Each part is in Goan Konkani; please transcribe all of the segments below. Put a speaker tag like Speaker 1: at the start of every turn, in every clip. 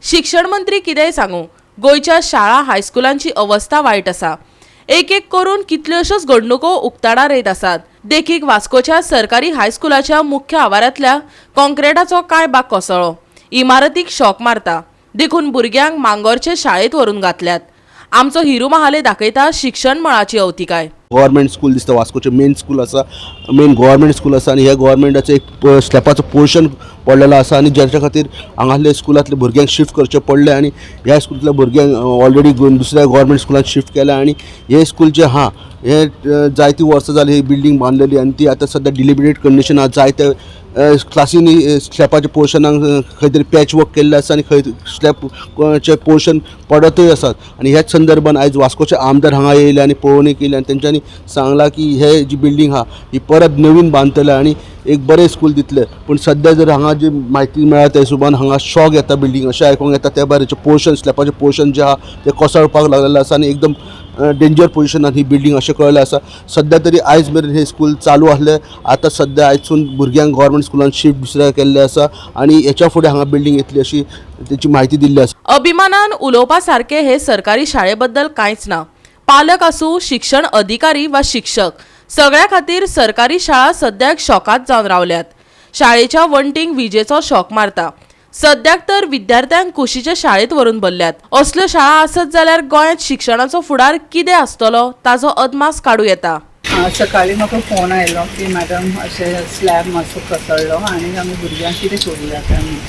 Speaker 1: शिक्षण मंत्री कितेंय सांगू, गोंयच्या शाळा हायस्कुलांची अवस्था वायट आसा. एक एक करून कितल्योश्योच घडणुको उक्ताडार येत आसात. देखीक, वास्कोच्या सरकारी हायस्कुलाच्या मुख्य आवारांतल्या कॉन्क्रिटाचो कांय भाग कोसळ्ळो. इमारतीक शॉक मारता देखून भुरग्यांक मांगोरचे शाळेंत व्हरून घातल्यात. आमचो हिरू महाले दाखयता शिक्षण मळाची अवतिकाय.
Speaker 2: गव्हर्मेंट स्कूल दिसता. वास्कोचें मेन स्कूल आसा, मेन गव्हर्मेंट स्कूल आसा आनी ह्या गव्हर्मेंटाचो एक स्लॅपाचो पोर्शन पडलेलो आसा आनी ज्याच्या खातीर हांगासले स्कुलांतले भुरग्यांक शिफ्ट करचें पडलें आनी ह्या स्कुलांतल्या भुरग्यांक ऑलरेडी दुसऱ्या गव्हर्मेंट स्कुलांत शिफ्ट केल्या. आनी हें स्कूल जें आहा, हें जायतीं वर्सां जालीं ही बिल्डींग बांदलेली आनी ती आतां सद्या डिलिबिरेट कंडिशन आहा. जायते क्लासींनी स्लॅपाच्या पोर्शनाक खंय तरी पॅच वर्क केल्लें आसा आनी खंय स्लॅपचे पोर्शन पडतूय आसात. आनी ह्याच संदर्भान आयज वास्कोचे आमदार हांगा येयले आनी पळोवणी केली आनी तेंच्यांनी सांगलां की हे जी बिल्डींग आहा ही परत नवीन बांदतले आनी एक बरें स्कूल दितले. पूण सद्या जर हांगा जी म्हायती मेळ्ळा त्या हिशोबान हांगा शॉक येता बिल्डींग अशें आयकूंक येता. त्या भायर पोर्शन, स्लॅपाचें पोर्शन जें आहा तें कोसळपाक लागलेलें आसा आनी एकदम डेंजर पोजिशनान ही बिल्डींग अशें कळ्ळें आसा. सद्या तरी आयज मेरेन हें स्कूल चालू आसलें. आतां सद्या आयजसून भुरग्यांक गव्हर्मेंट स्कुलान शिफ्ट दुसऱ्या केल्लें आसा आनी हेच्या फुडें हांगा बिल्डींग येतली अशी तेची म्हायती दिल्ली आसा.
Speaker 1: अभिमानान उलोवपा सारकें हे सरकारी शाळेबद्दल कांयच ना. पालक आसूं, शिक्षण अधिकारी वा शिक्षक, सगळ्या खातीर सरकारी शाळा सद्याक शॉकाद जावन रावल्यात. शाळेच्या वण्टींक विजेचो शॉक मारता. सद्याक तर विद्यार्थ्यांक कुशीच्या शाळेंत व्हरून भरल्यात. असल्यो शाळा आसत जाल्यार गोंयांत शिक्षणाचो फुडार कितें आसतलो ताजो अदमास काडूं येता.
Speaker 3: सकाळी म्हाका फोन आयलो की मॅडम, अशें स्लॅब मातसो कोसळ्ळो आनी आमी भुरग्यांक कितें करूया काय म्हणून.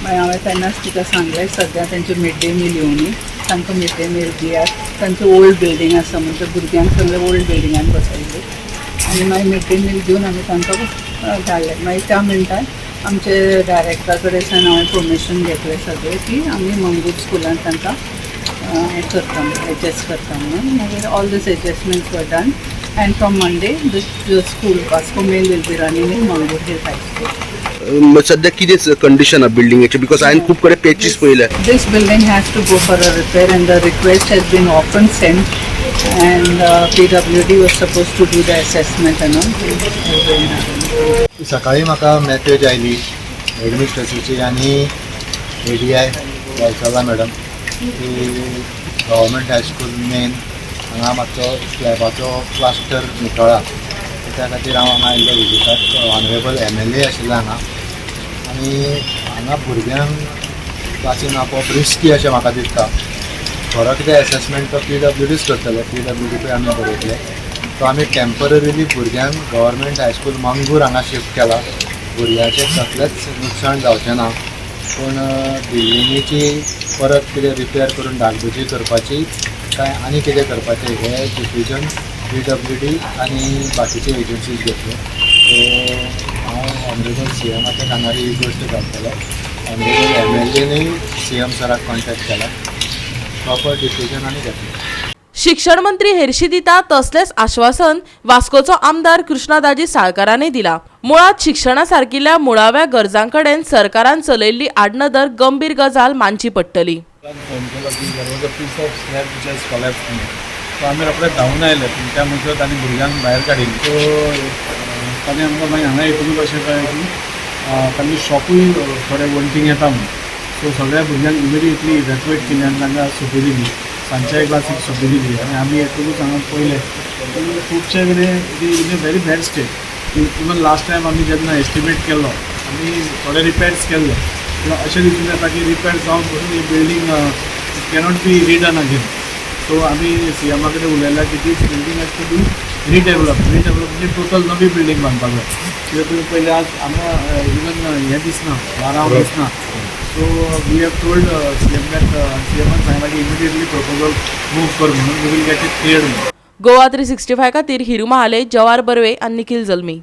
Speaker 3: मागीर हांवें तेन्नाच तिका सांगलें, सद्या तेंचे मिड डे मील येवनी, तांकां मिड डे मील दियात. तांचें ओल्ड बिल्डींग आसा म्हणचे भुरग्यांक सगळें ओल्ड बिल्डिंगान बसयल्ले आनी मागीर मिड डे मील दिवन आमी तांकां धाडले. मागीर त्या मिनटान आमचे डायरेक्टरा कडेन हांवें परमिशन घेतलें सगळें की आमी मंगूर स्कुलान तांकां हें करता म्हणून, एडजस्ट करता म्हणून. मागीर all these adjustments were done and from Monday the school, Vasco Main, will be running in Mangor Hill High School.
Speaker 2: सद्या कितें कंडिशन आहा बिल्डिंगेचें? Because हांवें खूब कडेन पॅचीस पळयल्या.
Speaker 3: This building has to go for a repair and the request has been often sent and PWD was supposed to do the assessment and all. They don't have any.
Speaker 4: सकाळी म्हाका मॅसेज आयली एडमिनिस्ट्रेशनची आनी एडीआय वल्सला मॅडम की गव्हर्मेंट हायस्कूल मेन हांगा मातसो स्लॅबाचो प्लास्टर नितळा. त्या खातीर हांव हांगा आयिल्लो विजिटाक. ऑनरेबल एमएलए आशिल्लो हांगा आनी हांगा भुरग्यांक क्लासीन आपोवप रिस्की अशें म्हाका दिसता. खरो कितें एसेसमेंट तो पीडब्ल्यूडीच करतले. पीडब्ल्यूडीकूय आमी बरयतले. सो आमी टेंपररीली भुरग्यांक गव्हर्मेंट हायस्कूल मंगूर हांगा शिफ्ट केला. भुरग्यांचें कसलेंच नुकसाण जावचें ना, पूण बिल्डिंगेची परत कितें रिपेर करून डागडुजी करपाची काय आनी कितें करपाचें हें डिसिजन पीडब्ल्यूडी आनी बाकीचे एजन्सीज घेतले. सो हांव ऑनरेबल सीएमाच्या कानार ही गोश्ट घालतलो. ऑनरेबल एमएलएनूय सीएम सराक कॉन्टेक्ट केला. प्रॉपर डिसिजन आनी घेतले.
Speaker 1: शिक्षण मंत्री हेरशी दिता तसलेंच आश्वासन वास्कोचो आमदार कृष्णा दाजी साळकारांनी दिला. मुळात शिक्षणा सारकिल्ल्या मुळाव्या गरजां कडेन सरकारान चलयल्ली आडनदर गंभीर गजाल मानची पडटली.
Speaker 5: फोन केलो की there was a piece of slab which has collapsed म्हणून. सो आमी रोखडे धांवून आयले, पूण त्या म्हणसर तांणी भुरग्यांक भायर काडिल्ली. सो ताणें आमकां मागीर हांगा येतकूच अशें कळ्ळें की तांचे शॉकूय थोडे वण्टींक येता म्हणून. सो सगळ्या भुरग्यांक इमिडिएटली इव्हॅक्युएट केली आनी तांकां सुटी दिली. सांजच्या क्लासीक सुटी दिली आनी आमी येतकूच हांगा पळयलें की खुबशे कितें it is in a very bad state. Even last time आमी जेन्ना एस्टिमेट केल्लो, आमी थोडे रिपेर्स केल्ले, पूण अशें दिसून येता की रिपेर जावन पसून ही building cannot be redone again. So आमी सीएमा कडेन उलयला की this building has to be redevelop. Redevelop म्हणजे टोटल नवी बिल्डींग बांदपाक जाय, कित्याक तुमी पयले आज हांगा इवन हें दिसना, बारांव दिसना. So we have told CM that सीएमान सांगला की इमिडिएटली प्रपोजल मूव कर म्हणून, we will get it cleared म्हणून.
Speaker 1: गोवा 365 खातीर हिरू महाले, जवार बर्वे आनी निखिल जल्मी.